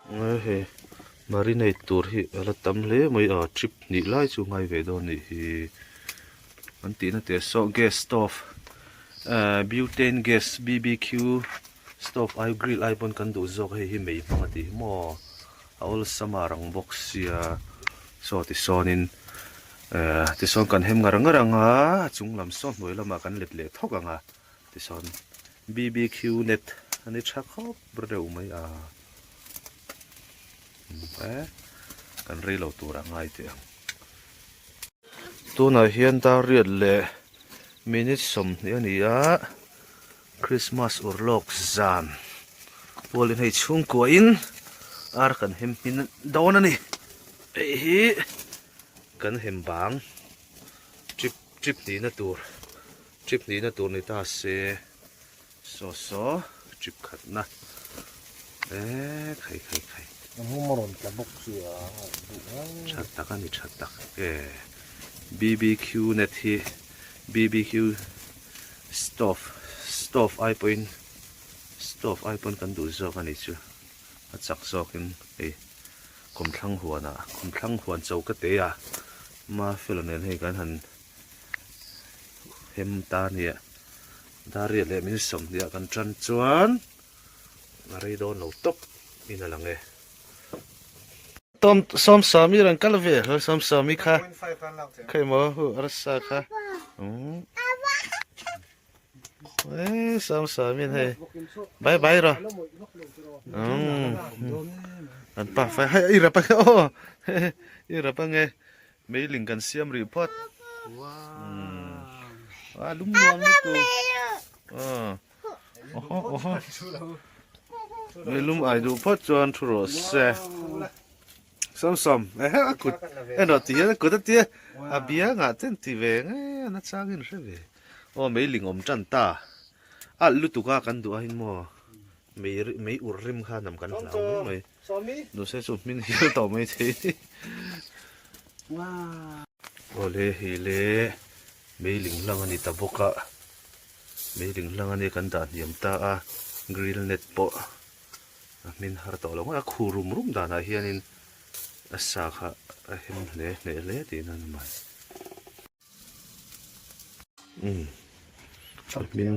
Hei marinate tur hi a la tam hle mai a trip hnih lai chu ngai ve dawn a nih hi an tihna teh saw gas stove ahh butane gas bbq stove ai grill ai pawn kan duh zawk a hei hi mei hmang a tih hi maw a awlsam a rang bawk sia saw tisawnin ehh tisawn kan hem ngar ngar ang a a chung lam saw hnuai lamah kan let leh thawk ang a tisawn bbq net a ni tha khawp reuh mai a e kan rei lo tur a ngai teh ang tunah hian dar riat leh minute 20 a ni a Christmas urlawk zan pualin hei chhungkuahin ar kan hem hmin dawn a ni hei hi kan hem bang trip trip hnihna tur trip hnihna tur ni ta se saw saw trip khatna e khai khai khai hmum a rawn tla bawk sia duh ngang tha tak a ni tha tak e bbq net hi bbq stove stove ai pawhin stove ai pawn kan duh zawk a ni chu a chak zawkin hei kawmthlang huanah kawmthlang huan cho ka te a mafela nen hei kan han hem ta a nia Dariat leh min 20 ah kan tan chuan a rei dawn lo tawp in a lang e. Tom Sawmsawmi rawn kal ve hlawm Sawmsawmi kha khawi maw hu arsa kha umm e Sawmsawmi hei bye bye rawh umm an pa fai hei i rap ange aw i rap ange meiling kan siam rih phawt umm a lum nuam lutuk aw. Oho oho Meilum ai duh phawt chuan thu rawh se Sam sam ehe a kut en rawh ti hian a kut a tia a biangah ten ti ve nge a nachang in hre ve aw meiling awm tan ta alh lutuk a kan duh ahin maw mei mei ur rim kha nam kan hlau mai mai nuse chu hmin hial tawh mai thei awle hei le meiling hlang a ni ta bawk a. Meiling hlang ania kan dah hniam ta a, grill net pawh a hmin har tawh lo ngawt a, khu rum rum danah hianin a sa kha a hem hle hneh hle tihna a ni mai. Umm a hmin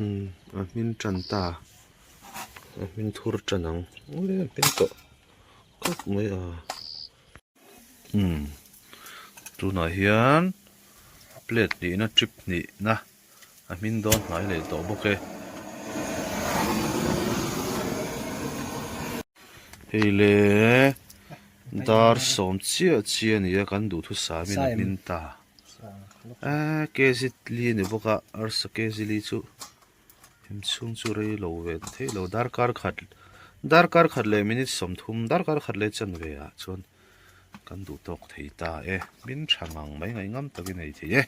umm a hmin tan ta a hmin thur tan ang awle a hmin tawh khawp mai a. Umm tunah hian plate hnihna trip hnihna a hmin dawn hnai leh tawh bawk e. Hei le dar sawm chiah chiah a ni a kan duhthusam in a hmin ta a kg li a ni bawk a arsa kg li chu him chhung chu rei lo ve thei lo darkar khat darkar khat leh minute 30 darkar khat leh chanve ah chuan kan duh tawk thei ta e min tha ngang mai ngaih ngam takin ei thei e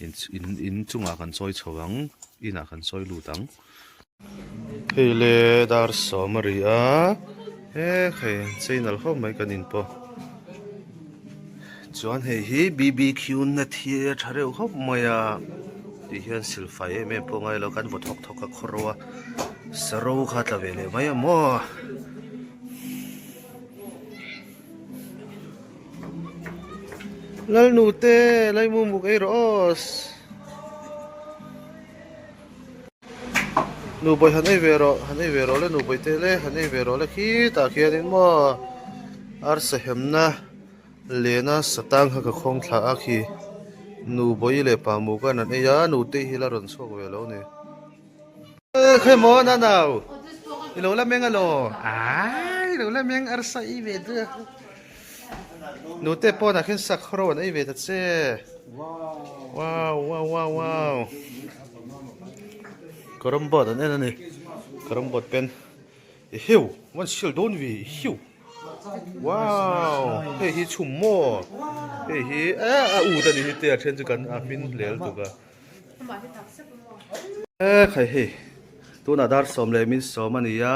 in in in chungah kan chawi chho ang inah kan chawi lut ang hei le dar sawm a ri a he hei chei nalh khawp mai kan in pawh chuan hei hi bbq net hi a tha reuh khawp mai a tih hian silfai em em pawh ngai lo kan vaw thawk thawk a khaw ro a saro kha tla ve leh mai a maw. Lalnu te laimu muk ei rawh aw Nubawi han ei ve rawh han ei ve rawh le nubawi te le han ei ve rawh le khitah khianin maw arsa hemna lena satang kha ka khawng thla a khi nubawi leh pa muk an an ei a nute hi la rawn chhuak ve lo a ni. Khawi maw nanau i lo la meng alaw ai i lo la meng arsa ei ve chu nute pawnah khian sak ro an ei ve ta che wow wow wow wow carrom board an en a ni carrom board pen i hiu one sil dawn vi i hiu wow hei hi chhum maw hei hi a ut a ni hi te a then chu kan a hmin hlel tuk a. E khai hei tunah dar sawm leh min sawm a ni a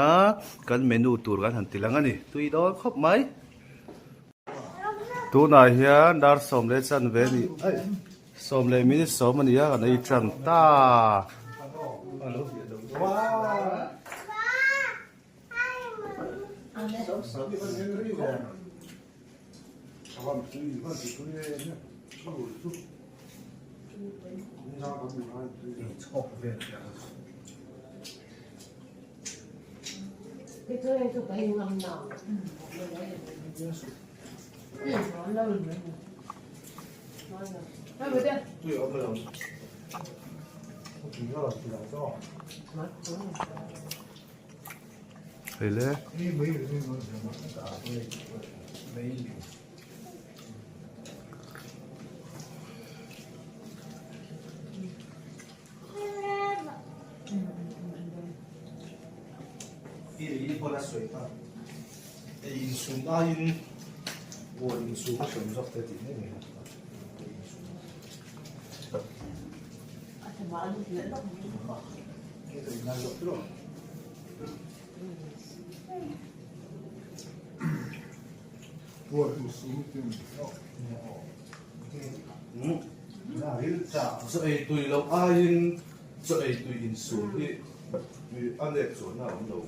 kan menu tur kan han ti lang a ni tui dawn khawp mai tunah hian dar sawm leh chan ve a ni aih sawm leh minute sawm a ni a kan ei tan ta. Hei le. Chaw ei tui loh aiin chaw ei tui insum hi a nep chuanna a awm lo.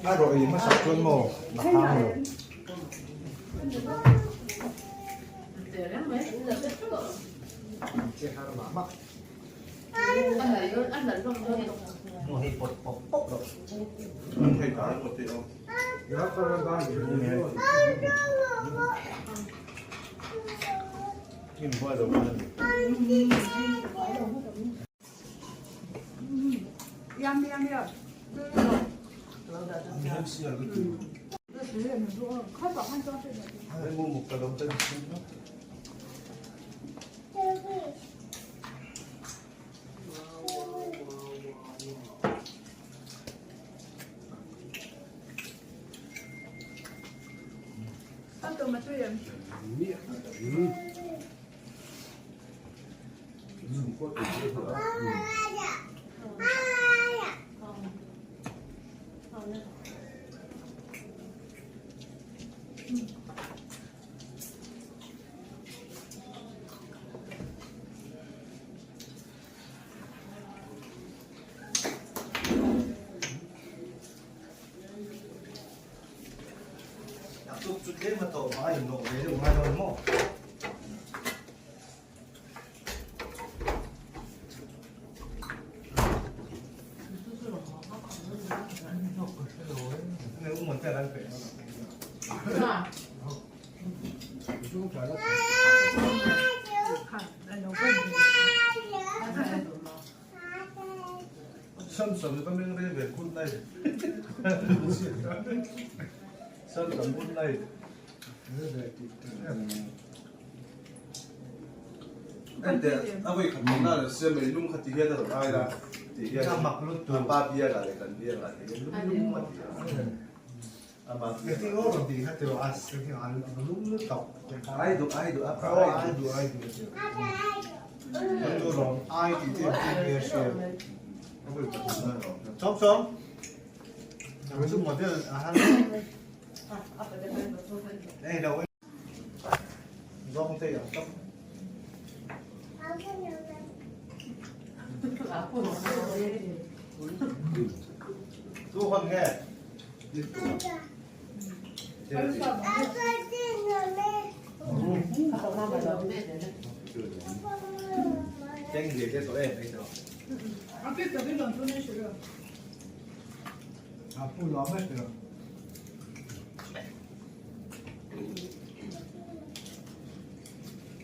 A rawh ei hmasa chuan maw a hang lo.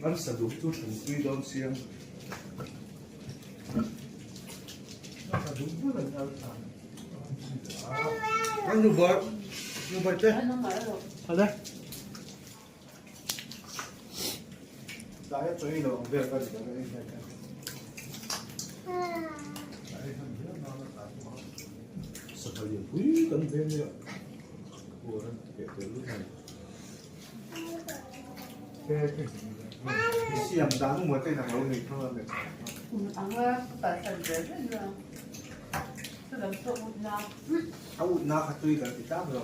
Arsa duh chu than tui dawn chiang. An nu bar nu bar te. Ale. Dai choi lo ang vel ka ni ka ei hian. Sangha lian pui kan veng nia. Huan an keh tel lut mai. Siam dan maw te nang lo nei thung a ni. A ut na kha tui kan ti tlang lo.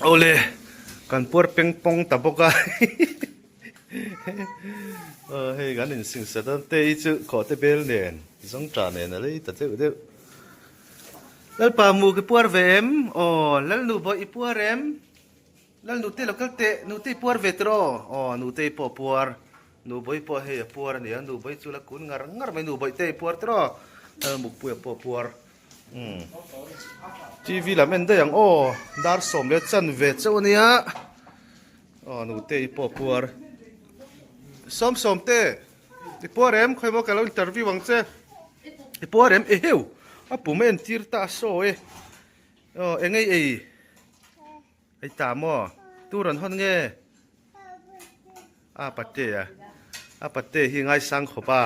Awle kan puar peng pawng ta bawk a hei kan insingsa dawn te hi chu khawhte bel nen zawngṭah nen a lei ta deuh deuh Lalpa mu ki puar ve em aw Lalnu bawih i puar em Lalnute lo kal teh nute i puar ve tiraw aw nute i pawh puar Nubawih pawh hei a puar a nia Nubawih chu la kun ngar ngar mai Nubawih te i puar tiraw Lalmukpuia pawh a puar umm TV lam en daih ang aw dar 10 leh chanve chauh a nia. Aw nute i pawh puar. Sawm sawm te i puar em khawi maw ka lo interview ang che. I puar em eheu a pum a entir ta a saw e. Aw eng ei ei ei ta maw tu rawn hawn nge a pate a a pate hi ngaisang khawp a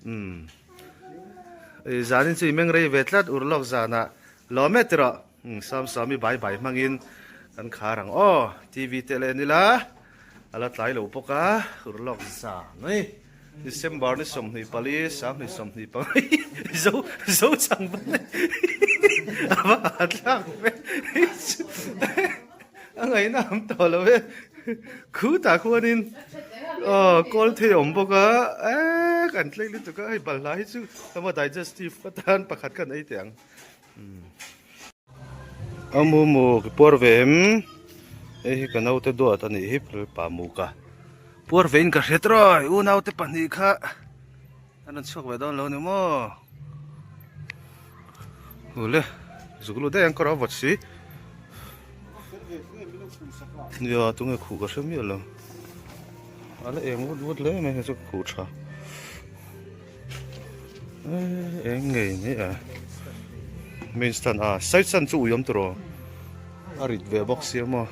umm zanin chu i meng rei ve tlat urlawk zanah lawm e tiraw. Sawm sawmi bai bai hmangin kan khar ang aw TV te leh an ila a la tlai lo bawk a urlawk zan mai December ni 24 25 zo zo chang va a va ha thlak ve a ngaihna am tawh lo e khutah khuanin aw kawl thei a awm bawk a eee kan tlei lutuk a hei balhla hi chu emaw digestive atan pakhat khan ei teh ang. A mu mu ka puar ve em hei hi ka naute duat a nih hi pa mu ka puar ve in ka hre tawh u naute pahnih kha an rawn chhuak ve dawn lo ni maw ule zuk lut daih ang ka rawh a vawt si nia tunge khuh ka hre miah lo a la eng vut vut hle mai hei chu ka khuh tha. Eng ngei ngei a main stand a side stand chu ui awm tawh a rit ve bawk sia maw.